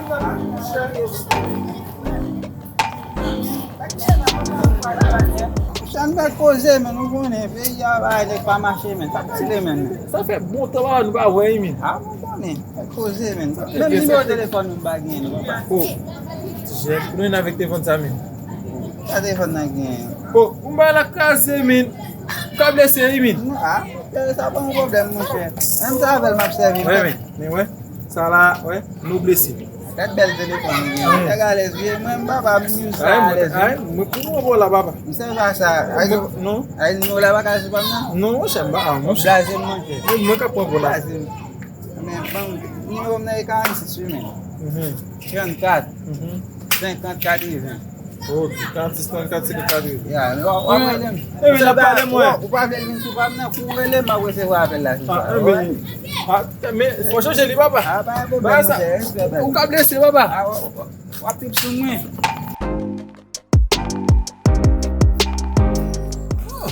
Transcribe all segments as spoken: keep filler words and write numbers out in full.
Chan fè koze, men nou konnen, peyi a, bagay nèg pa mache, men sa ptile, men. Sa fè bon tan, papa, nou pa wè, men. A, nou konnen, fè koze, men. Menm nimewo telefòn nou pa genyen, nou, papa. Oh, ti jèn, nou vin avèk telefòn sa, men. Sa telefòn nan genyen? Oh, m bay la kraze, men. Ka blese, wi, men. A, sa pa yon pwoblèm, monchè. Menm sa avè l m ap sèvi. Wè, men, men, wè. Sa la, wè, nou blese. Gad bèl telefòn li gen. Nèg alèz, vye mwen, m papa, m use sa alèz, wi. Ay, mwen, pou mwen, bon, la, papa. M sèvi a sa. Ay, non. Ay, nou la, pa ka sou pa m nan? Non, monchè, m pa, a, monchè. Blaze m, monchè. Mwen, mwen ka pran pou la. Blaze m. Men, bon, nimewo m nan e karannsis, wi, men. Mhm. Trannkat. Mhm. Senkant, katreven. Ok, karannsis, trannkat, senkant, katreven. Ya, men w ap rele m. Epi l ap pale mwen. Ou pa vle vin sou pa m nan, kou w rele m, m ap resevwa apèl la sou pa m. A, men, fò chanje li, papa. A, pa gen pwoblèm, monchè, respè, baz. Ou ka blese, papa. A, w ap trip sou mwen. Oh,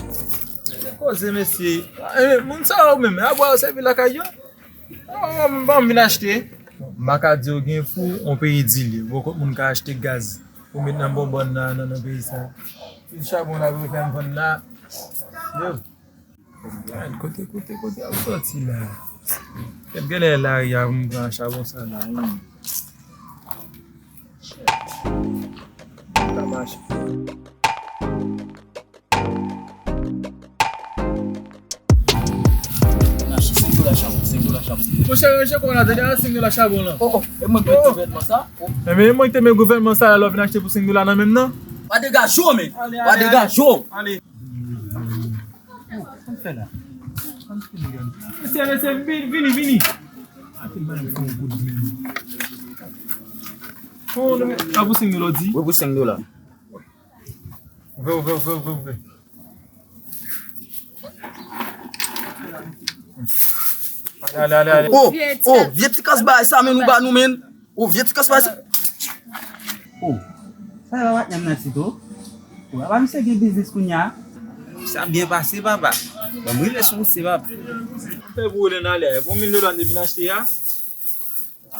se koze, mesye. Eh, moun sa yo menm, a bwa yo sèvi lakay yo. Oh, m pa vin achte. M pa ka di yo gen fou, yon peyi di li. Bon, kot moun ka achte gaz pou met nan bonbòn nan, nan, nan peyi sa. Ti chabon la, pou fè m vann la. Yo. Gad, kote, kote, kote ap sòti la? Kèt genlè lari a, m pran chabon sa la, wi. Shit. Sa mache. Monchè, ranje kò w la, tande, a senk dola chabon lan. Oh, oh, e mwen ki te met gouvènman sa? Oh. Ebyen, e mwen ki te met gouvènman sa la, lè w vin achte pou senk dola nan men m nan. Pa degaje w, men. Pa degaje w. Ale. Oh, sa m fè la? Mesye, mesye, vini, vini, vini. Ate m fè yon kout vini. Oh, non, men, a pou senk dola, w di? Wi, pou senk dola. Ouvè, ouvè, ouvè, ouvè, ouvè. Ale, ale, ale, ale. Oh, oh, vye ti kas bagay sa, men, ou ba nou, men. Oh, vye ti kas bagay sa. Oh, sa yo patnè m nan, Tito? Oh, apa misye gen biznis kounye a? Sa byen pase, papa. Ban m rive sou misye, papa. Fè pou w nan ale. Bon, mil dola m te vin achte a.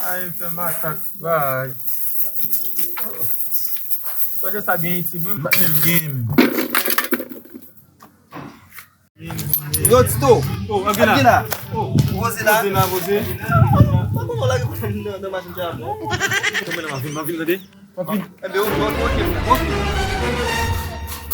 Ay, m fè makak, bay. Pwojè sa byen itil, mwen, m pa menm gen, menm. Yo, Tito. Oh, Abdila. Abdila. Oh. Poze la. Poze la, poze. Pa konn lage nan, nan machin sa, bon. Tonbe nan, m ap vin, m ap vin, tande. M ap vin. Ebyen, ok, ok, ok.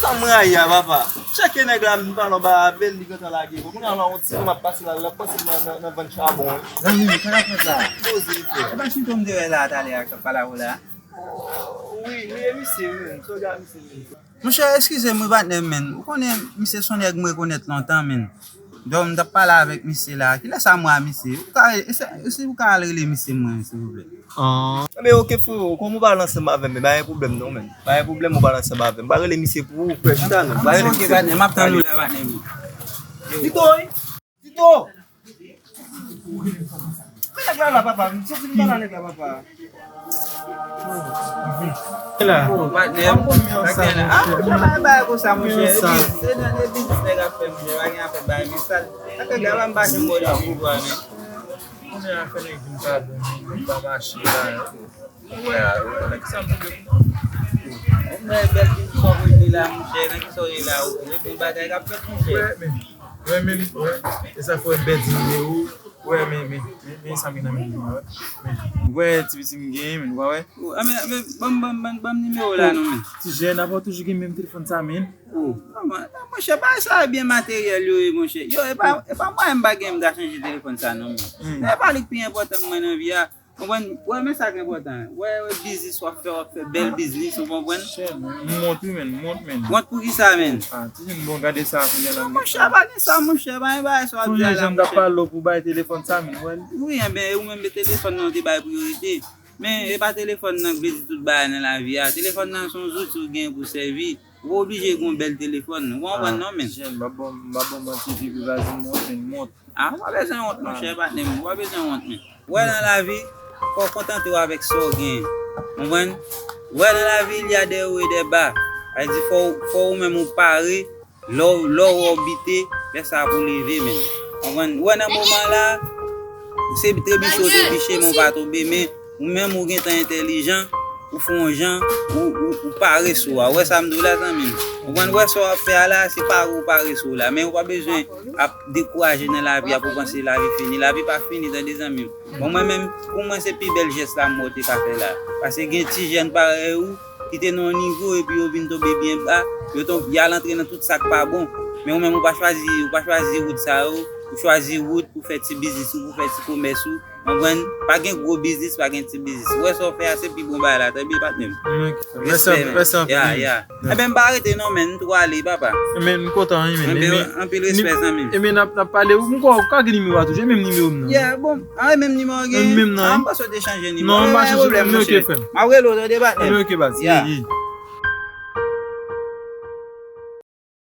Sa m rayi a, papa. Chèke nèg la, m pale anba avè l, li gentan lage. Bon, kounye a la, yon ti moun ap pase la, l ap pase nan, nan, nan vann chabon, wi. Zanmi m, sa n ap fè sa? Poze, frè. E pa Tito m te wè la talè a, k ap pale avè w la? Wi, wi, e misye, wi, men. Sòlda misye, wi. Monchè, eskize m, wi, patnè m, men. Ou konnen, misye se yon nèg m rekonèt lontan, men. Donk, m t ap pale avèk misye la. Kilè sa m wè misye? Ou ka, e se, e si ou ka al rele misye mwen, silvouplè? Ah. Enben, ok, frero, kòm ou pale ansanm avè m, men pa gen pwoblèm non, men. Pa gen pwoblèm, ou pale ansanm avè m. M va rele misye pou ou, frè, chita non. M va rele misye pou ou. Ok, patnè, m ap tann ou la, patnè m. Tito, wi. Tito! Men nèg la la, papa. M soti m pale a nèg la, papa. La. Oh, patnè m. Patnè la. Ah, monchè, pa bay konsa, monchè. E biznis, se nan, e biznis nèg ap fè, monchè. Pa gen afè bay, men sal. Sa fè gade, m pa janm wè l nan pouvwa, men. Konnen afè nèg vin pa bon, vin pa mache la. Ou wè, ou wè, nèg sa m tonbe. Ou wè, bèl ti sòvre li la, monchè. Nan ki sòvre la, ou wè, bon bagay k ap fèt, monchè. Ou wè, men. Ou wè, men, ou wè. E sa fè m pèdi nimewo. Ou wè, men, men, men, men, sa m gen nan men m, ou wè. Men. Ou wè, ti piti m gen, men, ou pa wè? Oh, ah, men, men, ban m, ban m, ban m, ban m nimewo la, non, men. Ti jèn, apa w toujou gen menm telefòn sa, men? Oh, ah, mwen, monchè, bagay sa yo byen materyèl yo ye, monchè. Yo, e pa, e pa mwayen m pa gen m ta chanje telefòn sa, non, men. Hmm. E pa li k pi enpòtan mwen nan vi a. Konprann? Wè, men sa k enpòtan. Wè, wè, biznis w ap fè, w ap fè bèl biznis, ou konprann? Chè, m wont wi, men, m wont, men. Wont pou ki sa, men? Ah, ti jèn, bon, gade sa, kounye a la. Non, monchè, pa gen sa, monchè, pa gen bagay sa w ap di a la, monchè. Sonje jan m t ap pale w pou bay telefòn sa, men, wè l. Wi, enben, e ou menm, men telefòn nan, ou te bay priyorite. Men e pa telefòn nan k vle di tout bagay nan lavi a. Telefòn nan se yon zouti ou gen pou sèvi. Ou pa oblije gen yon bèl telefòn. Ou konprann non, men? Ah, jèn, m ap ban, m ap ban manti, epi vazi m wont, men m wont. Ah, ou pa bezwen wont, monchè, patnè m. Ou pa bezwen wont, men. Wè nan lavi, fò w kontante w avèk sa w genyen. Konprann? Wè nan lavi, il y a des hauts et des bas. Sa vle di, fò, fò ou menm ou pare. Lè w, lè w wè w bite, lè sa pou leve, men. Konprann? Ou wè nan moman la, se trebiche w trebiche, men w pa tonbe, men Ou menm ou gentan entèlijan, ou fè yon jan, ou, ou, ou pare sou a. Ou wè sa m di w la, zanmi m? Ou konprann? Ou wè sa w ap fè a la, se pare ou pare sou la. Men ou pa bezwen ap dekouraje nan lavi a pou panse lavi fini. Lavi pa fini, tande, zanmi m. Bon, mwen menm, pou mwen, se pi bèl jès la m wè w te ka fè la. Paske gen ti jèn parèy ou ki te nan yon nivo epi yo vin tonbe byen ba, yo tonbe, y al antre nan tout sa k pa bon. Men ou menm, ou pa chwazi, ou pa chwazi wout sa yo, ou chwazi wout pou fè ti biznis ou, pou fè ti komès ou. Ou konprann? Pa gen gwo biznis, pa gen ti biznis. Ou wè sa w fè a, se pi bon bagay la, tande, patnè m. Respè, men. Respè, men. Ya, ya. Ebyen, m pa rete non, men, m tou ale, papa. Ebyen, m kontan, wi, men. Anpil, anpil respè, zanmi m. Ebyen, n ap, n ap pale, ou kwè ou ka gen nimewo a toujou, e menm nimewo m nan. Ya, bon. Ah, e menm nimewo w gen? Menm nan, wi. Ah, m panse w te chanje nimewo. Non, m pa chanje, men ok, frè m. M ap rele w, tande, patnè m. Ebyen, ok, baz. Ya. Wi, wi.